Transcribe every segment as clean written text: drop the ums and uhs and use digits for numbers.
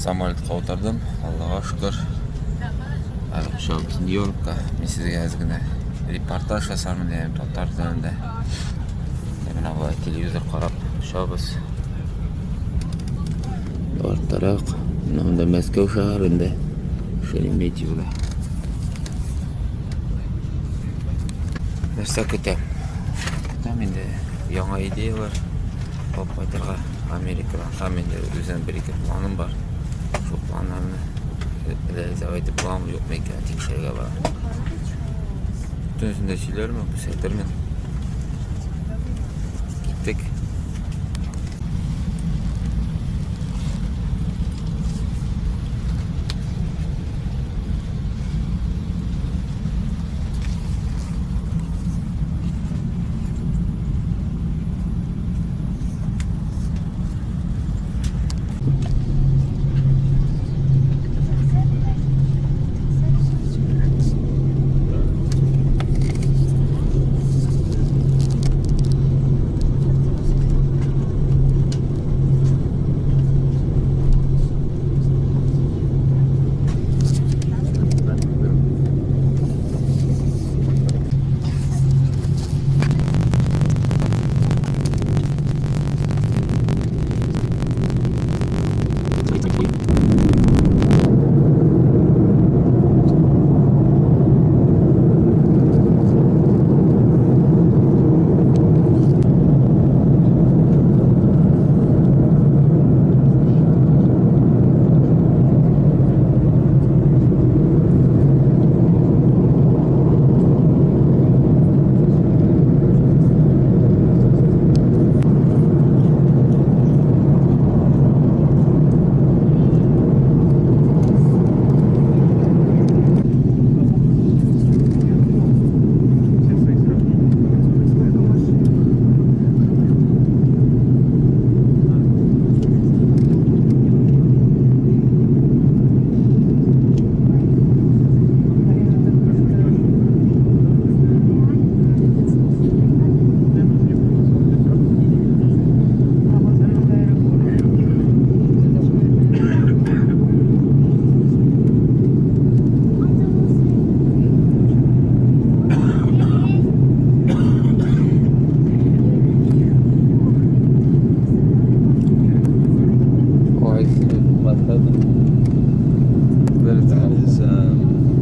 Самолетка утырдым, Аллага шөкер. Әле очабыз Нью-Йоркка. Мин сезгә әз генә репортаж ясармын дигән татар телендә. Менә болай телевизор карап очабыз. Арттарак, менә монда Мәскәү шәһәрендә, Шереметьевода. Нәрсә көтәм? Көтәм инде яңа идеялар алып кайтырга Америкадан. Һәм инде үзем бер-ике планым бар. Шул планнарны реализовать итеп буламы, юкмы икән, тикшерергә барам. Бөтенесен дә сөйләрмен, күрсәтермен. Киттек.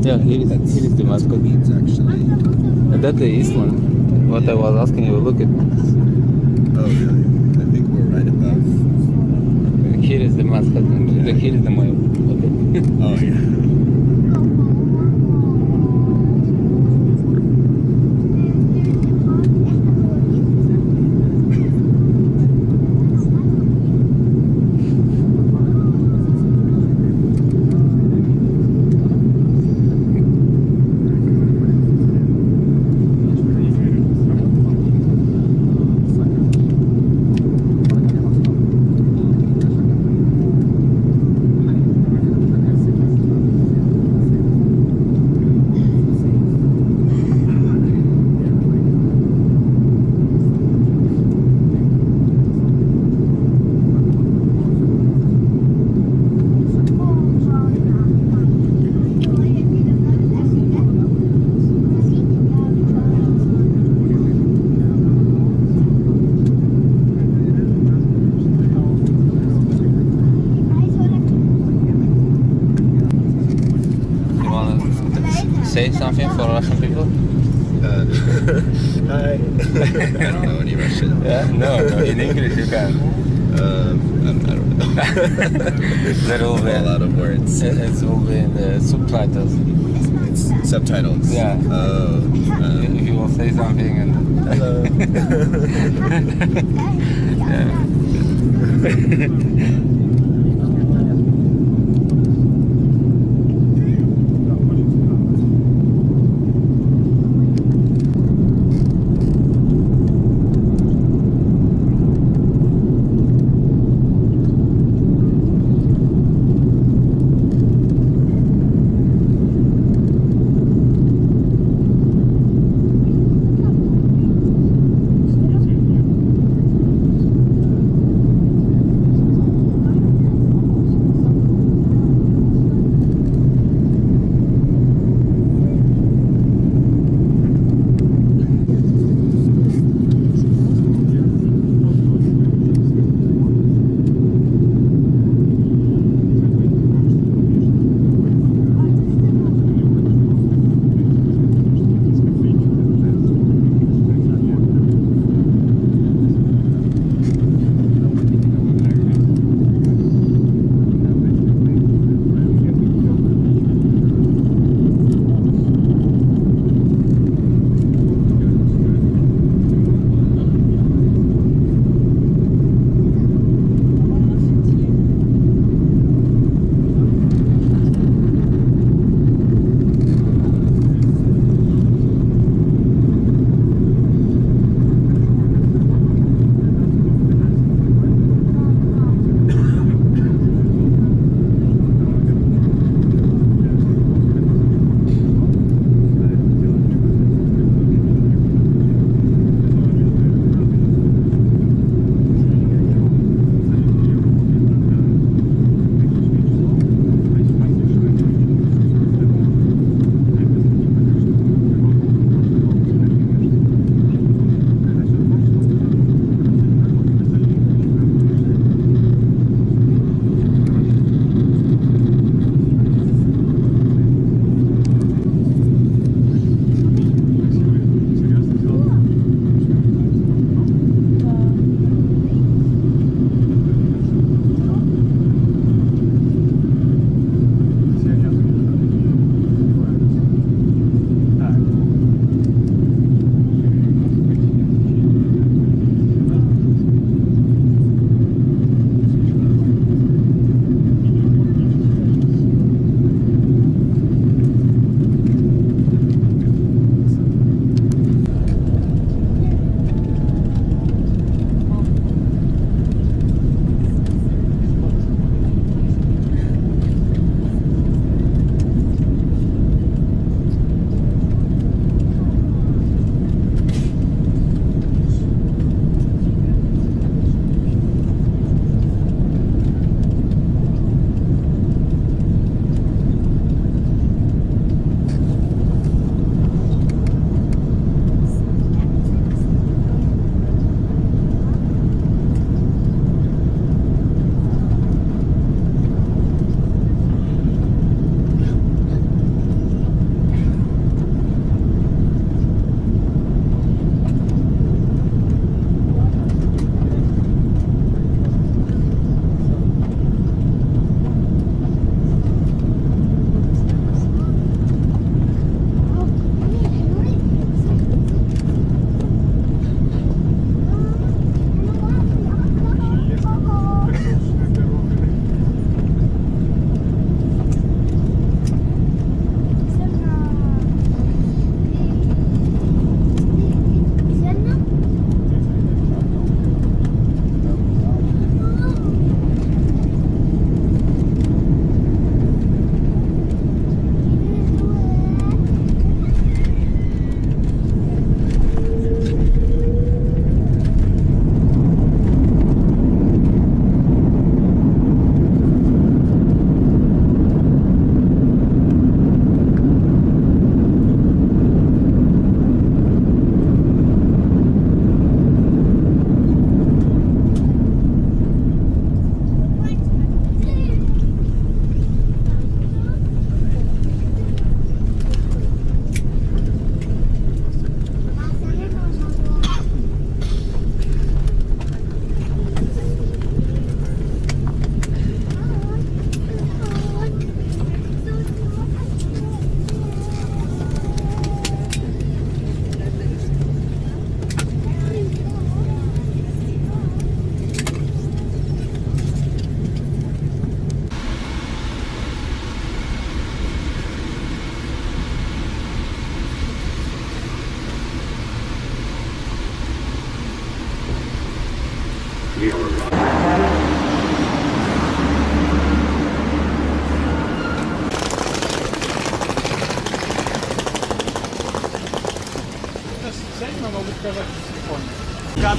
Yeah, here is the mascot. Actually. That's the Island. What I was asking you, look at. Oh really? I think we're right above. Here is the mascot. Yeah. Here is the mayo. Okay. Oh yeah. Say something for Russian people? Hi. I don't know any Russian. Yeah? No, in English you can. I don't know. There will be a lot of words. It will be in the subtitles. It's subtitles? Yeah. Oh. If you will say something and... Hello. Yeah.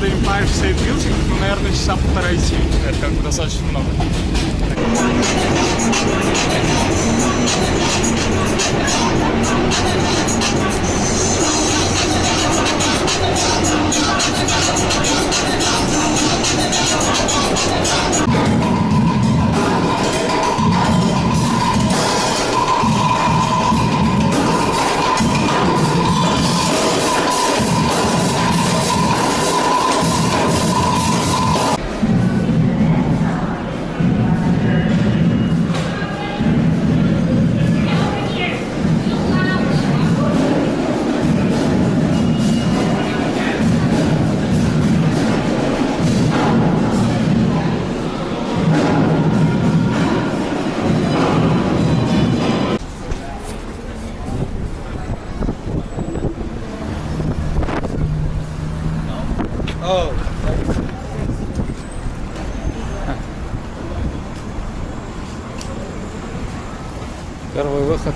до Empire State Building, ну, наверное, часа полтора идти. Это как бы достаточно много. Первый выход.